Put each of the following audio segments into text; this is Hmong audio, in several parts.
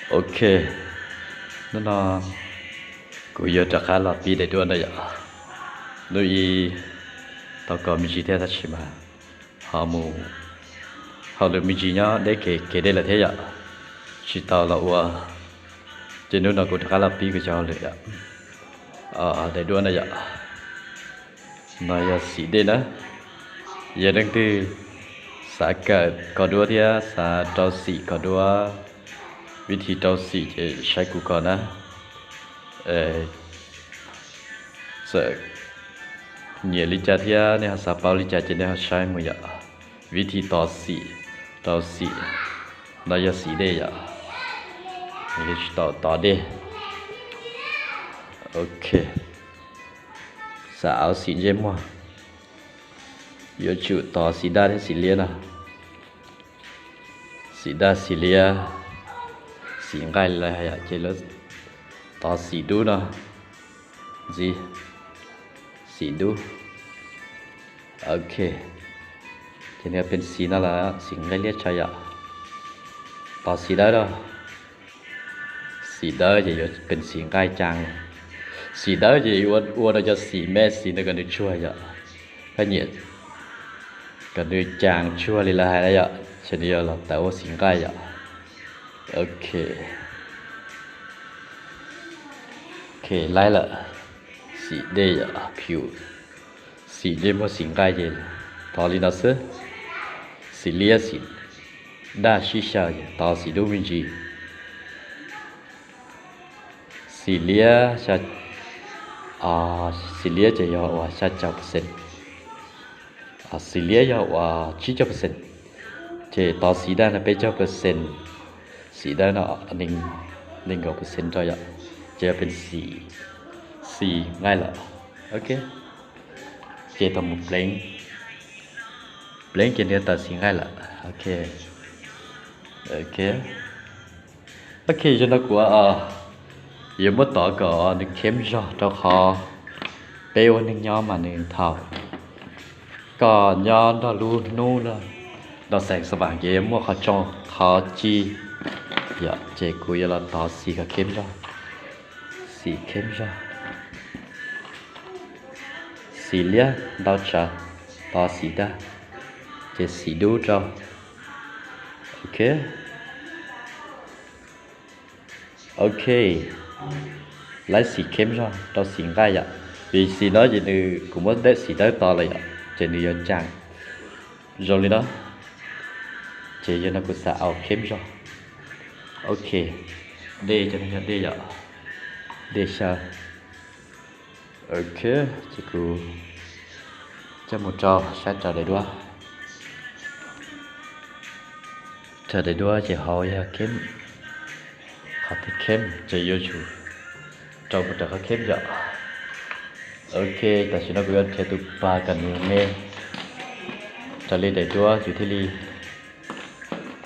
Ok, hnub no kuv yuav rov qab los pib daim duab no yom. Hnub ib tau kos me ntsis thiab tab sis mas ho mus hauj lwm me ntsis nyob deb kev deb lawm thiab yom, tsis tau los ua. Ces hnub no kuv rov qab los pib kuv cov hauj lwm yom. Daim duab no yom, no yog xim dej na. Yog leej twg xav kawm kos duab thiab xav rau xim kos duab, vib thim rau xim ces saib kuv kos na. Txawm nyiam li cas thiab nej ho xav paub li cas ces nej ho saib mus yom. Vib thim tos xim, rau xim, no yog xim dej yom. Tsis tau tos dej. Ok, xav auv xim ntsej muag, yuav tsum tos xim daj thiab xim liab no. Xim daj xim liab, xim nqaij lawv hais yom, ces lawv tos xim dub no ntxiv, xim dub. Ok, ces nws pes xim no lawm, xim nqaij liab tsawv yom. Tos xim dawb no, xim dawb ces yuav pes xim nqaij cas. Xim dawb ces ua rau cov xim me xim ntawd kom nws tsuag yom. Koj nyiam kom nws cas tsuag li lawv hais na yom, ces nws yuav los tawm ua xim nqaij yom. Ok, ok, laib lawm. Xim dej yom, pum, xim ntsej muag xim nqaij ces thov li no xwb. Xim liab xim daj sib xyaw ces tos xim dub me ntsis. Xim liab, xim liab ces yog uas xya caum percent, xim liab yog uas tsib caug percent, ces tos xim daj no peb caug percent, xim dawb no nees nkaum percent rau yom, ces yog pes xim nqaij lawm. Ok, ces tau mus pleev, pleev ces nws tawm xim nqaij lawm. Ok, ok, zaum no kuv yuav muab tov kom nws kheb zog rau qhov peb ua neej nyob mas nws thaum koj nyob nrog lub hnub no, nrog xeem xa vam ces yuav muaj qhov tsoo qhov ci yom, ces kuv yuav los tov xim kom kheb zog, xim kheb zog, xim liab ntau tsawv, tov xim daj, ces xim dub rau. Ok, ok, laib xim kheb zog rau xim nqaij yom, vim xim no ces nws kuv muab dej xim dawb tos lawm yom, ces nws yuav cas zoo li no, ces yog no kuv xav auv kheb zog. Ok, dej cov no yog dej yom, dej xyaw. Ok, ces kuv coj mus rau saib raws daim duab. Raws daim duab ces hauv yog kheb, qhov tias kheb ces yuav tsum rau mus raws qhov kheb yom. Ok, tam sim no kuv yuav nrhiav tus pas kom nws me raws li daim duab yus thiaj li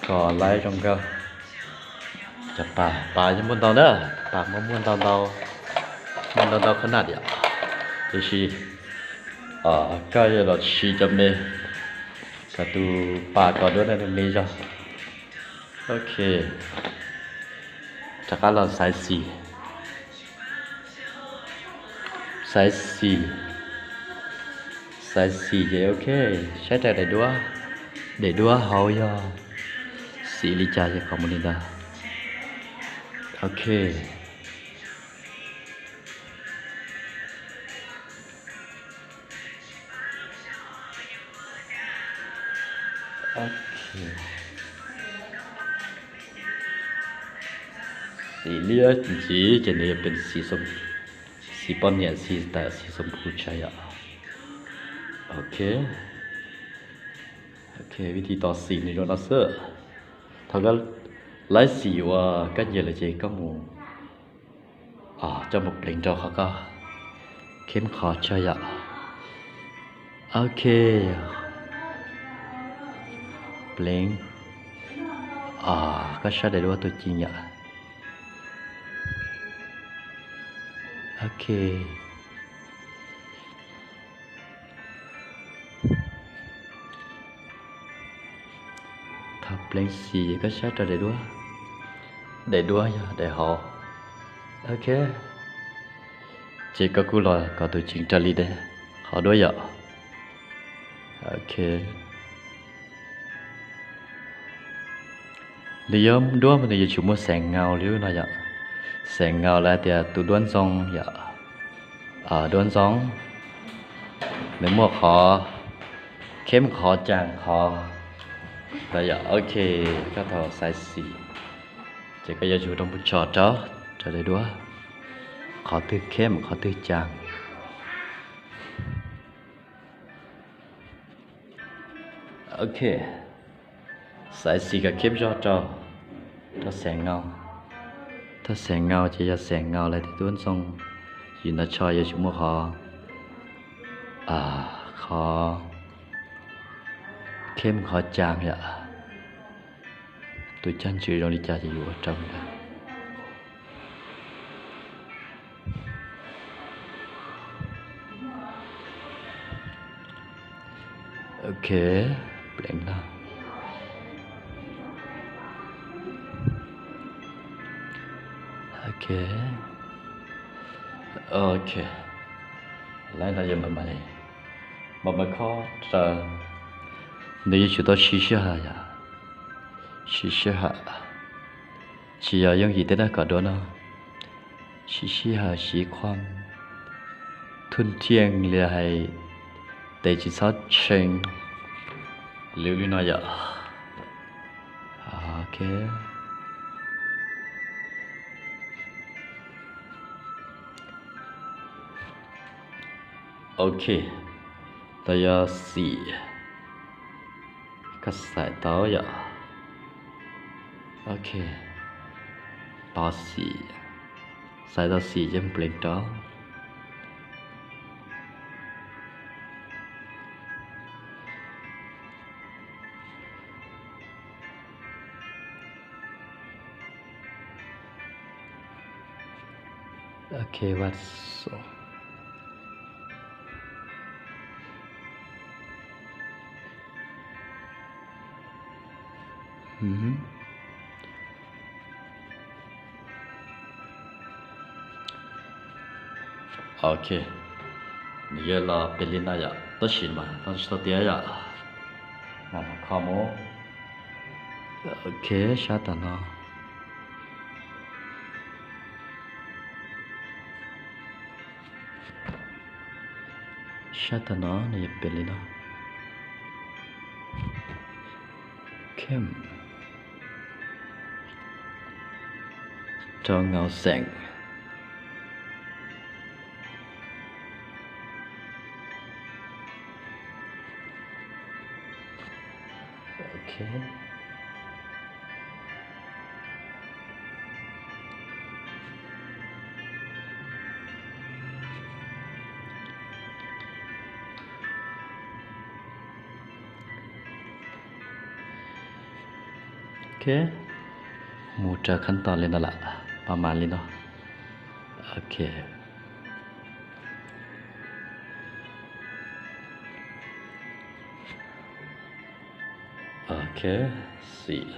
kos laib zoo nkauj. Cov pas, pas yeej muaj ntau na, pas muaj muaj ntau ntau, muaj ntau ntau qhov na yom. Tiam sis koj yuav los siv cov me kom tus pas kos duab no nws me zog. Ok, rov qab los xaiv xim, xaiv xim, xaiv xim ces ok, saib raws daim duab, daim duab hauv yog xim li cas ces kos mus li ntawd. Ok, xim liab ntxiv ces nws yuav pes xim, xim poj niam, xim tawm, xim xoo phu tshaj yom. Ok, ok, vib thim tos xim nws zoo no xwb. Thaum koj laib xim uas koj nyiam lawm ces koj mus coj mus pleev rau qhov koj kheb qhov tshaj yom. Ok, pleev, koj saib daim duab tus ci yom. Ok, thaum pleev xim koj saib raws daim duab. Daim duab yog daim hauv. Ok. Ces koj kuj los kom tus ceev raws li daim hauv duab yom. Ok. Nws yuav duab mas nws yuav tsum muaj xeem nkaus li no yom. Xeem nkaus lawv hais tias tus duab ntxoo yom. Duab ntxoo, nws muaj qhov kheb qhov cag qhov ntawd yom. Ok, koj thaum xaiv xim ces koj yuav tsum rau mus tso rau, rau daim duab, qhov twg kheb qhov twg cag. Ok, xaiv xim kom kheb zog rau, rau xeem nkaus. Thaj xeem nkaus ces yog xeem nkaus lawv tias duab ntxoo, yus ntawd tso yuav tsum muaj qhov, qhov kheb qhov cag yom. Tus cag ntsws zoo li cas ces yus ua rau ntawd. Ok, pleev no. Ok, ok, lawv no yog mam, mam, mam khob raws, nws yuav tsum tau siv sij hawm yom, siv sij hawm, tsis yog yooj yim tej dab kom duab no, siv sij hawm siv khuam thun thiaj li hais tes tsis txhob tshee li, li no yom. Ok. Ok, tau yog xim, koj xaiv tau yom. Ok, tau xim, xaiv tau xim ces pleev rau. Ok, vaj xo. Ok, nws yuav los pem li no yom, tab sis mas no tsis tau tiav yom. Kho mus. Ok, sab tom no. Sab tom no nws yuav pem li no. Kheb rau hngaus xeem. Ok. Ok, mus raws khab tos li no lawm, pab mas li no. Ok. Ok, xim.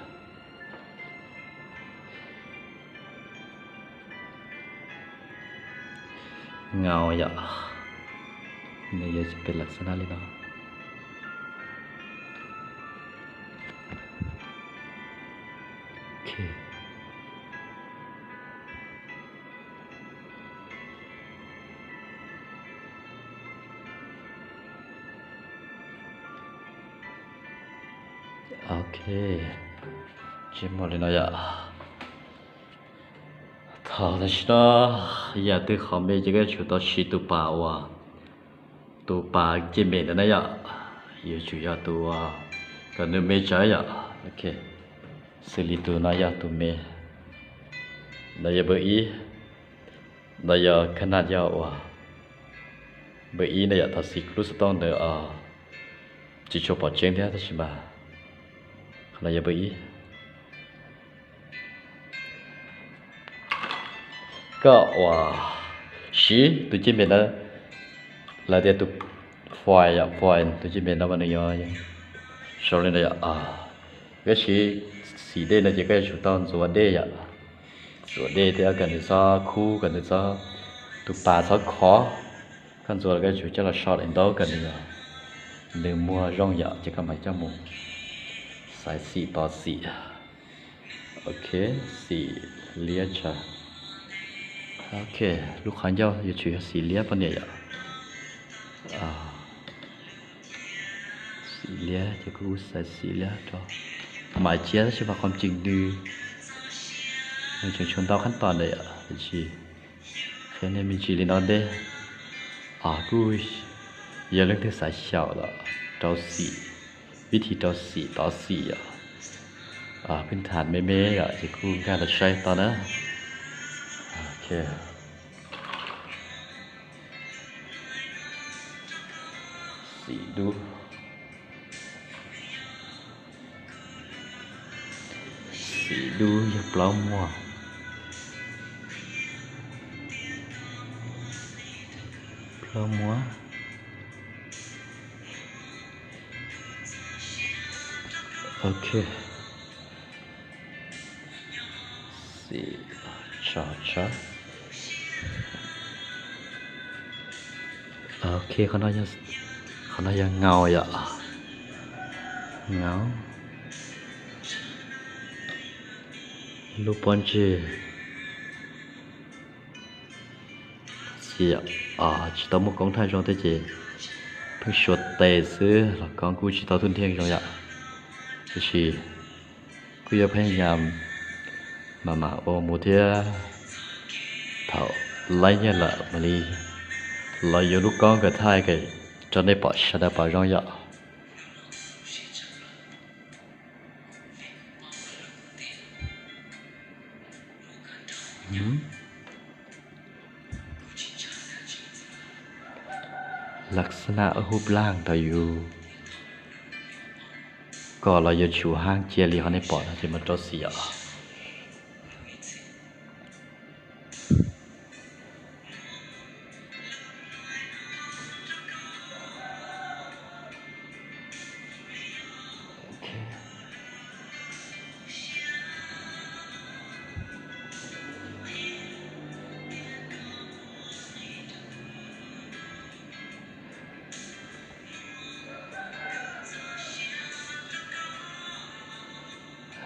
Hngaus yom, nws yuav pem lawm xab nab li no. Ok. Ok, tsis muaj li no yom. Thaum tam sim no yam twg qhov me ces koj yuav tsum tau siv tus pas uas, tus pas ceg me ntawd na yom. Yuav tsum yog tus uas kom nws me tsawv yom. Ok, xws li tus no yog tus me, no yog npawb ib, no yog khab naj yog uas npawb ib na yom. Thaum xim lub xov tooj ntawd tsis tshua pom tseeb thiab tab sis mas qhov no yog npawb ib. Koj uas siv tus ceg me ntawd, lawv tias tus file yom, file tus ceg me ntawd mas nws yuav zoo li no yom. Koj siv xim dej no ces koj yuav tsum tau ntxuav dej yom. Ntxuav dej thiab kom nws txhob khub, kom nws txhob, tus pas txhob khov. Koj ntxuav los koj tsum coj los so daim ntaub kom nws, nws muag zoo yom, ces koj mam coj mus xaiv xim tos xim. Ok, xim liab tsawv. Ok, lub qhov ncauj yuav tsum yog xim liab poj niam yom. Xim liab ces kuv xaiv xim liab rau. Mas cia tab sis mas qhov tseem nws, nws tseem tshuav ntau qhab tos ntawm yom, tiam sis qhia nej me ntsis li no ntej. Kuj yog leej twg xav xyaum los rau xim, vib thim rau xim tov xim yom. Pheej tham me me yom, ces kuj nkag los saib tau na. Xim dub, xim dub yog plaub muag, plaub muag. Ok, xim tsov tsov. Ok, qhov no yog ngaus yom, ngaus. Lub pob ntseg tsis tau muaj koob thaj zoo thiab ces pheej suav tes xwb los koob kuj tsis tau tub nrhiaj zoo yom. Tiam sis kuj yuav pheej yam mam mam ua mus thiab, thaum laib nyiaj lawm mam li los yuav lub koob kom thaij rau nej pom sawv daws pom zoo yom. Laksana ub hub blaag tau yus kom los yuav tsum haaj cia li qhov nej pom no ces mas rau xim yom.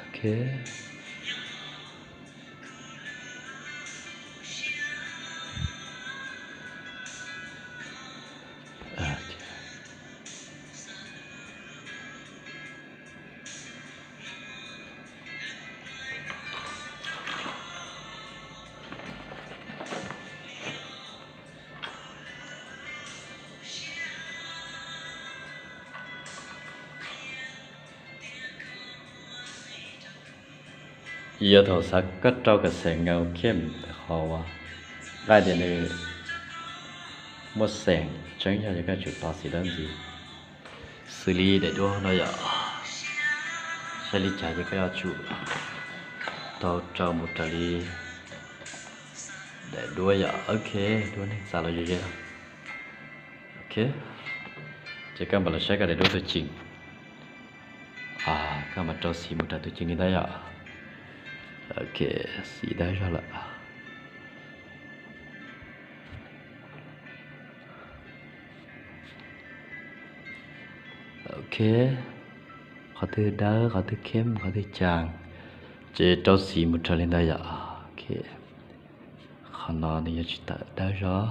Ok. Yog thaum xav koj rau kom xeem ngaus khiaj ntawm qhov uas nqaij tias nws muaj xeem tseeb yog koj tsum tos xim dawb ntxiv. Xws li daim duab no yom, saib li cas ces koj yuav tsum tau rau mus raws li daim duab yom. Ok, duab neeg txav los ze ze. Ok, ces koj mam los saib koj daim duab tus tseem. Koj mam rau xim mus raws tus tseem li ntawd yom. Ok, xim dawb zog lawm. Ok, qhov twg dawb, qhov twg khiam, qhov twg cas, ces rau xim mus raws li ntawd yom. Ok, qhov no nws yuav tsis tawm dawb zog.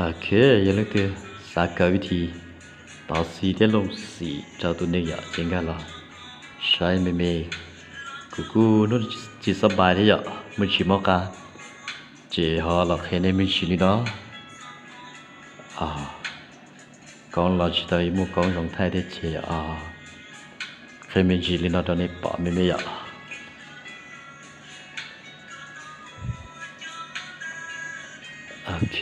Ok, yog leej twg xav kawm vib thim tov xim thiab looj xim rau tus neeg yom, ces nkag los saib me me. Kuv kuj hnub tsis xab pais thiab yom, me ntsis mob qab, ces ho los qhia nej me ntsis li no. Koob los tsis tau muaj koob zoo thaij thiab ces qhia me ntsis li no rau nej pom me me yom. Ok,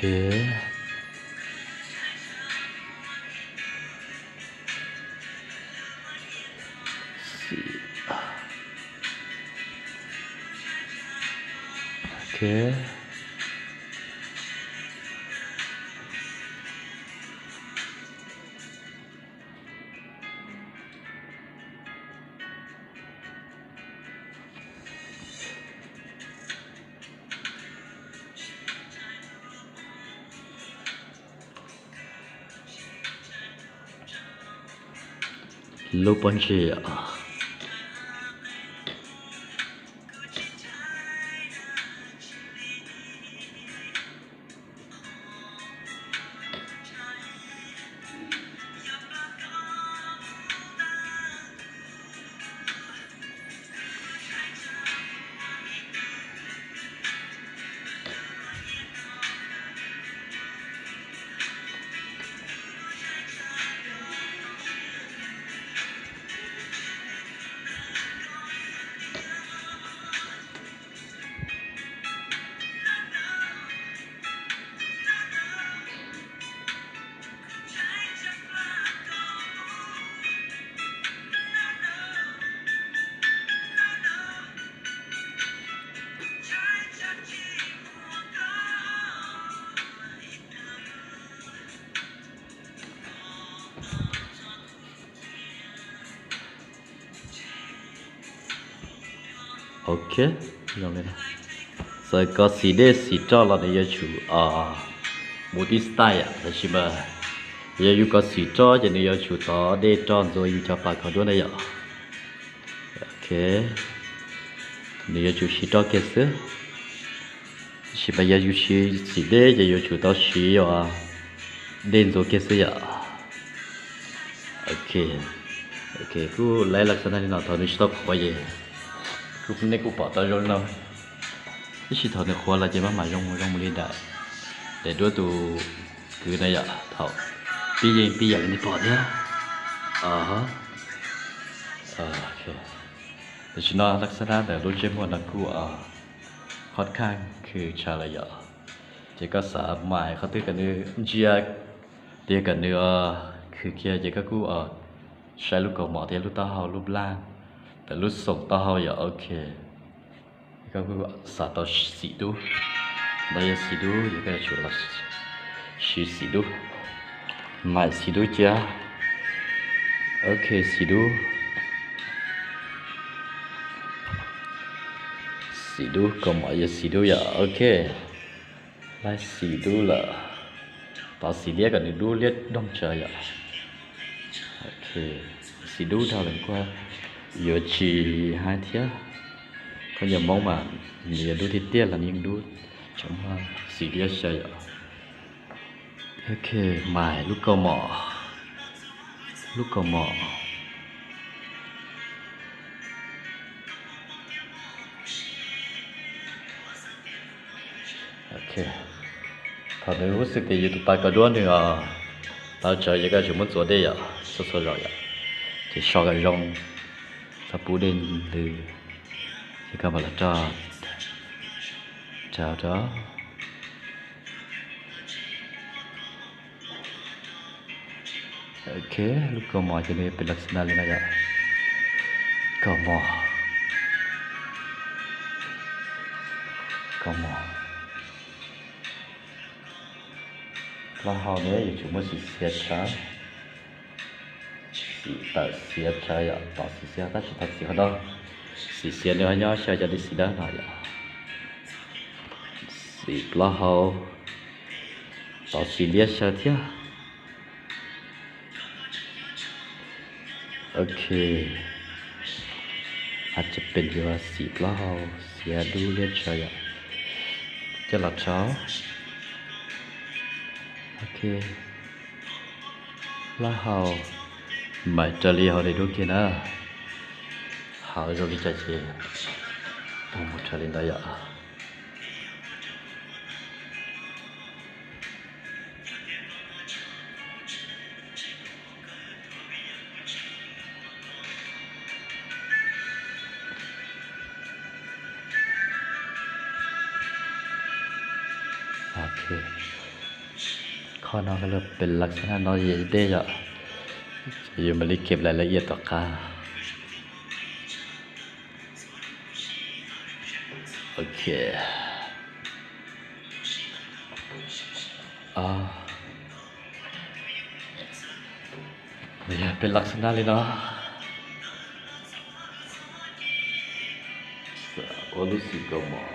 Lub pob ntseg. Ok, zoo li no. Txawm kov xim dej xim roj los nws yuav tsum mus tib style yom, tab sis mas yog yus kov xim roj ces nws yuav tsum tov dej roj ntxuav yus cov pas kov duab na yom. Ok, nws yuav tsum siv roj kiag xwb. Tab sis mas yog yus siv xim dej ces yuav tsum tau siv dej ntxuav kiag xwb yom. Ok, ok, kuj laib lav xab nab li no thaum nws tsis tau qhuav ces kuj nej kuj pom tau zoo li no. Tab sis thaum nws qhuav los ces maj mam zoo zoo mus li ntawm daim duab tus kwv na yom, thaum pib yeej pib yam li nej pom thiab. Tam sim no lav xab nab ntawm lub ntsej muag no kuj khov khaj khwv tshav lawm yom. Ces koj xav mais qhov twg kom nws ntsia thiab kom nws khwv kiag ces koj kuj saib lub kaus mom thiab lub taub hau lub laj, ntawm lub xoom taub hau yom. Ok, koj kuj xav tau xim dub, ntawd yog xim dub ces koj yuav tsum los siv xim dub, mais xim dub cia. Ok, xim dub, xim dub, kaus mom yog xim dub yom. Ok, laib xim dub lawm, tov xim liab kom nws dub liab doog tsawv yom. Ok, xim dub dhau lawm kuj yuav tsis haib thiab. Koj yog Hmoob mas nws yuav dub tiag tiag los nws yeej dub, tseem muaj xim liab xyaw yom. Ok, mais lub kaus mom, lub kaus mom. Ok, thaum nws ub xwb tias yus tus pas kov duab nws tau tsawv ces koj yuav tsum muab ntxuav dej yom, txhua txhua zaus yom, ces so kom zoo, txhob pub dej ntws, ces koj mam los rau, rau, rau. Ok, lub kaus mom ces nws pem lav xab nab li no yom. Kaus mom, kaus mom, plaub hau ne yuav tsum muaj xim xiav tsawv, xim tawm xiav tsawv yom, tov xim xiav tab sis tov xim qhov no, xim xiav nws ho nyob xyaw cov dej xim dawb no yom. Xim plaub hau, tov xim liab xyaw thiab. Ok, ha tsis pes yuav xim plaub hau, xiav dub liab tsawv yom, coj los rau. Ok, plaub hau, mais raws li hauv daim duab kiag na, hauv zoo li cas ces mus raws li ntawd yom. Ok, qhov no lawv pem lav xab nab no yog dej yom, ces yus mam li keb lais lawv iab tom qab. Ok, Nws yog peb laj xwb na li no. Ua lub xim kaus mom.